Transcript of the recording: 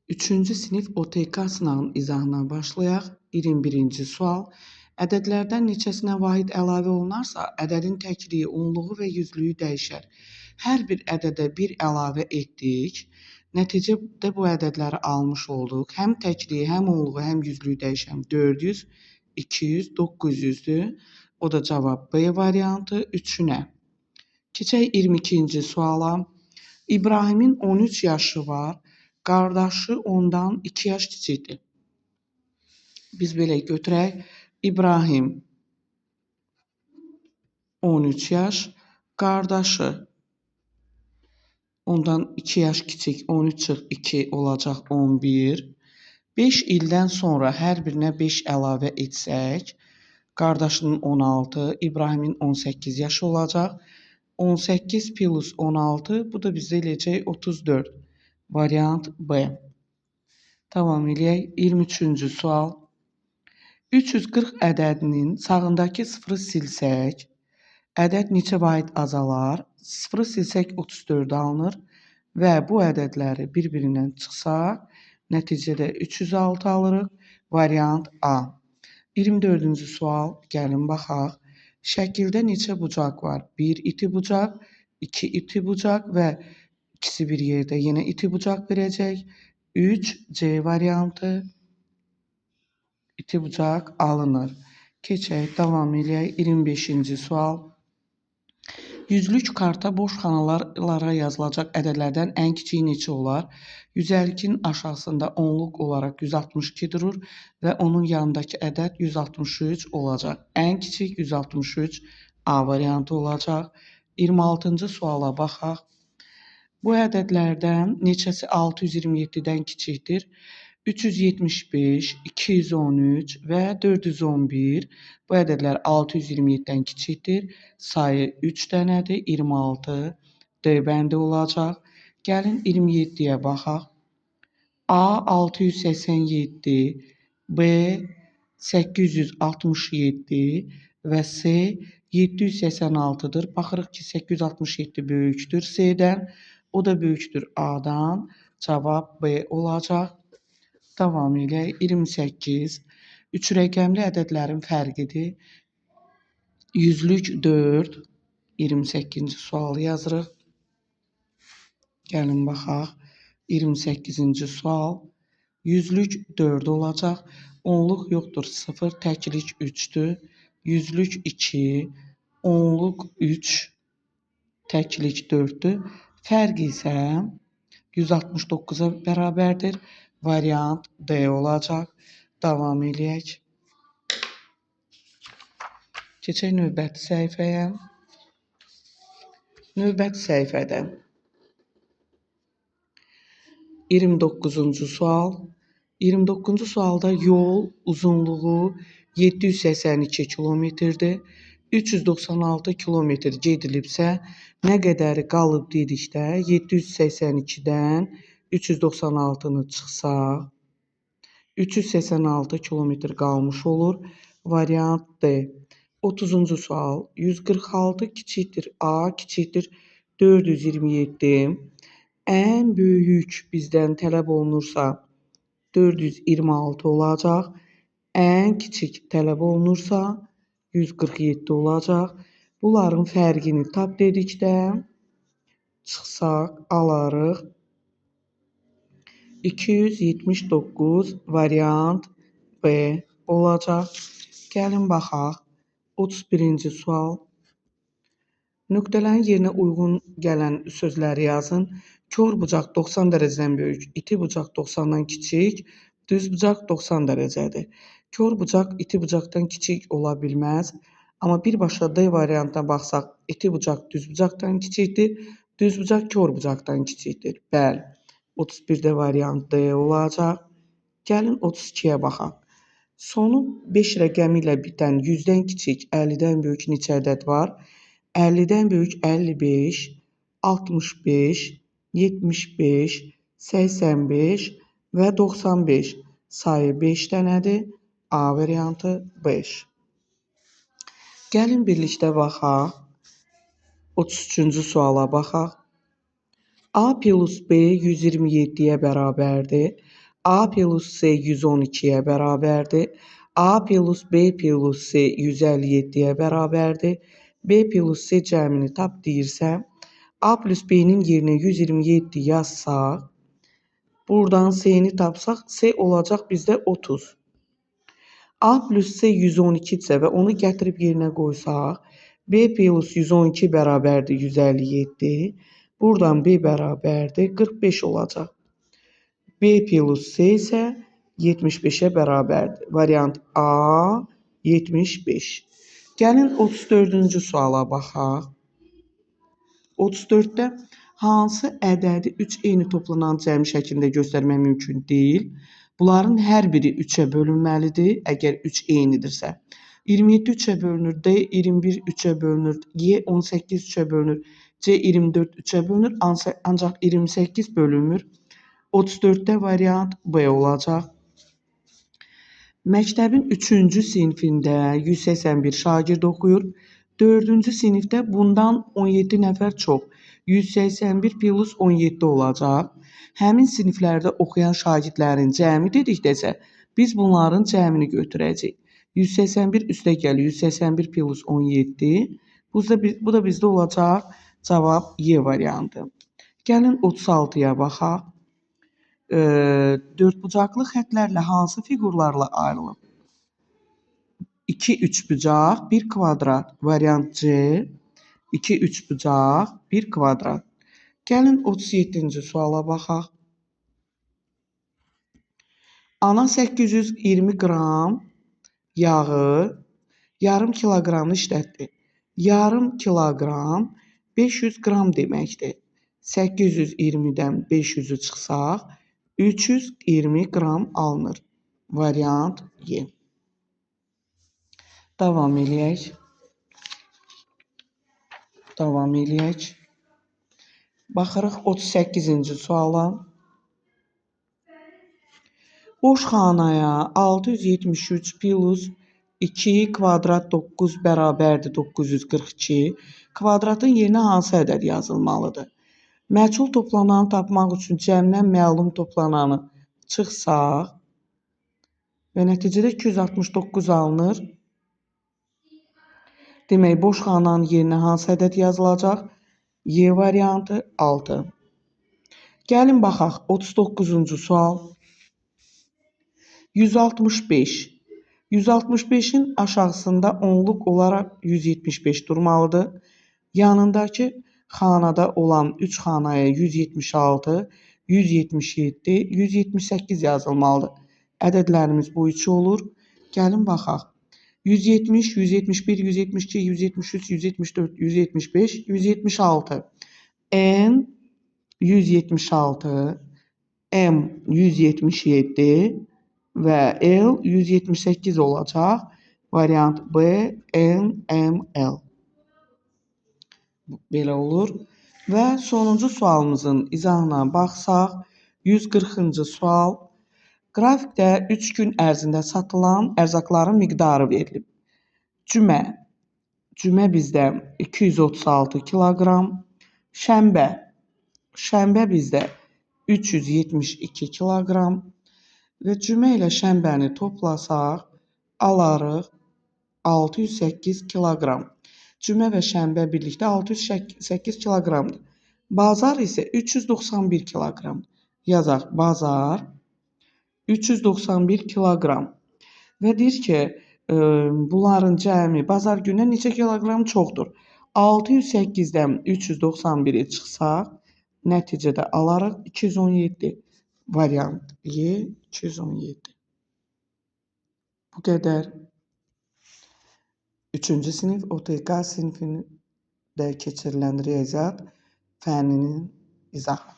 Üçüncü sinif OTK sınağının izahına başlayaq. 21-ci sual. Ədədlərdən neçəsinə vahid əlavə olunarsa, ədədin təkliyi, onluğu və yüzlüyü dəyişər. Hər bir ədədə bir əlavə etdik. Nəticədə bu ədədləri almış olduq. Həm təkliyi, həm onluğu, həm yüzlüyü dəyişən 400, 200, 900-dür. O da cavab B variantı 3-ünə. Keçək 22-ci suala. İbrahimin 13 yaşı var. Qardaşı ondan 2 yaş kiçikdir. Biz belə götürək. İbrahim 13 yaş, qardaşı ondan 2 yaş kiçik, 13 çıx 2 olacaq 11. 5 ildən sonra hər birinə 5 əlavə etsək, qardaşının 16, İbrahimin 18 yaşı olacaq. 18 plus 16, bu da bizdə eləyəcək 34. Variant B. Davam eləyək. 23-cü sual. 340 ədədinin sağındakı sıfırı silsək, ədəd neçə vahid azalar? Sıfırı silsək 34 alınır və bu ədədləri bir-birindən çıxsaq, nəticədə 306 alırıq. Variant A. 24-cü sual. Gəlin baxaq. Şəkildə neçə bucaq var? 1 iti bucaq, 2 iti bucaq və ikisi bir yerdə yenə iti bucaq verəcək. 3 C variantı iti bucaq alınır. Keçək, davam eləyək. 25-ci sual. Yüzlük karta boş xanalara yazılacaq ədədlərdən ən kiçiyi neçə olar? 152-nin aşağısında onluq olaraq 162 durur və onun yanındakı ədəd 163 olacaq. Ən kiçik 163 A variantı olacaq. 26-cı suala baxaq. Bu ədədlərdən neçəsi 627-dən kiçikdir? 375, 213 və 411. Bu ədədlər 627-dən kiçikdir. Sayı 3 dənədir, 26 D bəndi olacaq. Gəlin 27-yə baxaq. A 687, B 867 və C 786-dır. Baxırıq ki, 867 böyükdür C-dən. O da böyükdür A-dan. Cavab B olacaq. Davam eləyək. 28. Üç rəqəmli ədədlərin fərqidir. Yüzlük 4. 28-ci sualı yazırıq. Gəlin baxaq. 28-ci sual. Yüzlük 4 olacaq. Onluq yoxdur 0, təklik 3-dür. Yüzlük 2, onluq 3, təklik 4-dür. Fərq isə 169-a bərabərdir. Variant D olacaq. Davam eləyək. Keçək növbəti səhifəyə. Növbəti səhifədə 29-cu sual. 29-cu sualda yol uzunluğu 782 kilometrdir. 396 kilometr gedilibsə, nə qədəri qalıb dedikdə 782-dən 396-nı çıxsaq, 386 kilometr qalmış olur. Variant D. 30-cu sual. 146 kiçikdir A kiçikdir 427. Ən böyük bizdən tələb olunursa 426 olacaq. Ən kiçik tələb olunursa 147 olacaq. Bunların fərqini tap dedikdə çıxsaq alarıq 279 variant B olacaq. Gəlin baxaq. 31-ci sual. Nöqtələrin yerinə uyğun gələn sözləri yazın. Kor bucaq 90 dərəcədən böyük, iti bucaq 90-dan kiçik, düz bucaq 90 dərəcədir. Kor bucaq iti bucaqdan kiçik ola bilməz. Amma birbaşa D variantına baxsaq, iti bucaq düz bucaqdan kiçikdir, düz bucaq kor bucaqdan kiçikdir. Bəli. 31-də variant D olacaq. Gəlin 32-yə baxaq. Sonu 5 rəqəmi ilə bitən 100-dən kiçik, 50-dən böyük neçə ədəd var? 50-dən böyük 55, 65, 75, 85 və 95. Sayı 5 dənədir. A variantı 5. Gəlin birlikdə baxaq. 33-cü suala baxaq. A plus B 127-yə bərabərdir. A plus C 112-yə bərabərdir. A plus B plus C 157-yə bərabərdir. B plus C cəmini tap deyirsə, A plus B-nin yerinə 127 yazsaq, buradan C-ni tapsaq, C olacaq bizdə 30. A plus C 112 isə və onu gətirib yerinə qoysaq, B plus 112 bərabərdir 157. Buradan B bərabərdir 45 olacaq. B plus C isə 75-ə bərabərdir. Variant A 75. Gəlin 34-cü suala baxaq. 34-də hansı ədədi 3 eyni toplanan cəmi şəklində göstərmək mümkün deyil? Bunların hər biri 3-ə bölünməlidir, əgər 3 eynidirsə. 27 3-ə bölünür, D 21 3-ə bölünür, Y 18 3-ə bölünür, C 24 3-ə bölünür, ancaq 28 bölünmür. 34-də variant B olacaq. Məktəbin 3-cü sinifində 181 şagird oxuyur. 4-cü sinifdə bundan 17 nəfər çox. 181 plus 17 olacaq. Həmin siniflərdə oxuyan şagirdlərin cəmi dedikdə isə biz bunların cəmini götürəcəyik. 181 üstə gəlir 181 plus 17. Bu da bizdə olacaq cavab Y variantı. Gəlin 36-ya baxaq. Dördbucaqlı xətlərlə hansı fiqurlarla ayrılıb? 2 üçbucaq, 1 kvadrat. Variant C. 2 üçbucaq, 1 kvadrat. Gəlin 37-ci suala baxaq. Ana 820 qram yağı yarım kiloqramını işlətdi. Yarım kiloqram 500 qram deməkdir. 820-dən 500-ü çıxsaq 320 qram alınır. Variant Y. Davam eləyək. Davam eləyək. Baxırıq 38-ci suala. Boş xanaya 673 plus 2 kvadrat 9 bərabərdir 942. Kvadratın yerinə hansı ədəd yazılmalıdır? Məchul toplananı tapmaq üçün cəmdən məlum toplananı çıxsaq və nəticədə 269 alınır. Demək, boş xananın yerinə hansı ədəd yazılacaq? Y variantı 6. Gəlin baxaq 39-cu sual. 165. 165-in aşağısında onluq olaraq 175 durmalıdır. Yanındakı xanada olan 3 xanaya 176, 177, 178 yazılmalıdır. Ədədlərimiz bu üçü olur. Gəlin baxaq. 170, 171, 172, 173, 174, 175, 176. N 176, M 177 və L 178 olacaq. Variant B, N, M, L. Belə olur. Və sonuncu sualımızın izahına baxsaq, 140-cı sual. Qrafikdə 3 gün ərzində satılan ərzaqların miqdarı verilib. Cümə. Cümə bizdə 236 kiloqram. Şənbə. Şənbə bizdə 372 kiloqram. Və cümə ilə şənbəni toplasaq, alarıq 608 kiloqram. Cümə və şənbə birlikdə 608 kiloqramdır. Bazar isə 391 kiloqram. Yazaq, bazar 391 kiloqram. Və deyir ki, bunların cəmi bazar gününə neçə kiloqram çoxdur? 608-dən 391-i çıxsaq, nəticədə alarıq 217. Variant Y 217. Bu qədər. 3-cü sinif OTK sinifində keçirilən riyaziyyat fənninin izahı.